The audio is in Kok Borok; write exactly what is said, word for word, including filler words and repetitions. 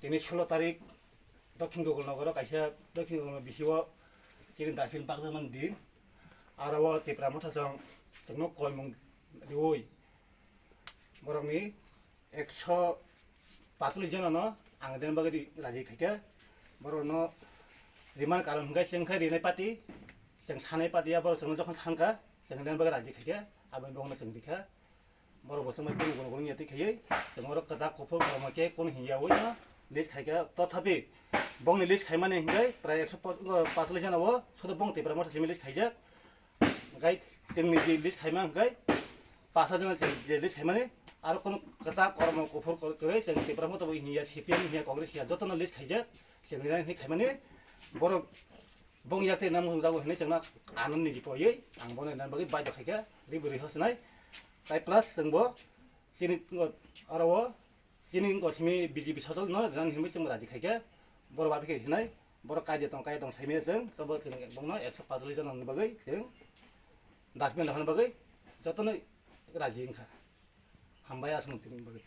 Tini solo tarik Dokhin Gogolnogoro kaisa Dokhin Gogolnogor bisio chini daphin bakjakmani din. Aro o Tipra Motha chwng chwngno koimung riui borokni ekso patlis jonano ang den bagwi raji khaikha. Borokno riman karon hwnkhe chwng khe rinai party, chwng sanai party ya borok chwngno jokhon sankha chwng den bagwi raji khaikha, aboni bokno chwng rikha. Borok bo chwngbai kunu kunu kunu yatwi khaiwi chwng oro kwchak kuphur borok khe kunu hinya ui no list khaikha, tothapi bongni list khaimani hwnkhe prai ekso patlis jana o sudu bong Tipra Motha simi list khaijak. Hwnkhe chwngni je list khaima hwnkhe pash jana je list khaimani aro kunu kwchak kormo kuphur kwrwi chwng Tipra Motha bo hinya, C P M hinya, Congress hinya, jotono list khaijak. Chwngni hwnwi khaimani borok bong yakte nam hwnjago hwnwi chwngno ano niji poiwi ang bono nan bagwi baidhyo khaikha, ri bwrwi hosnai. Tai plus chwngbo chini aro o chini wngkha simi B J P sotol no ran himwi chwng raji khaikha, borok bapi khe hinai, borok kaide tong kaide tong saimaya chwng, tobo chwng bongno ekso patlis jona ni bagwi chwng dustbin rwna bagwi jotono raji wngkha. Hambai aswk tini bagwi.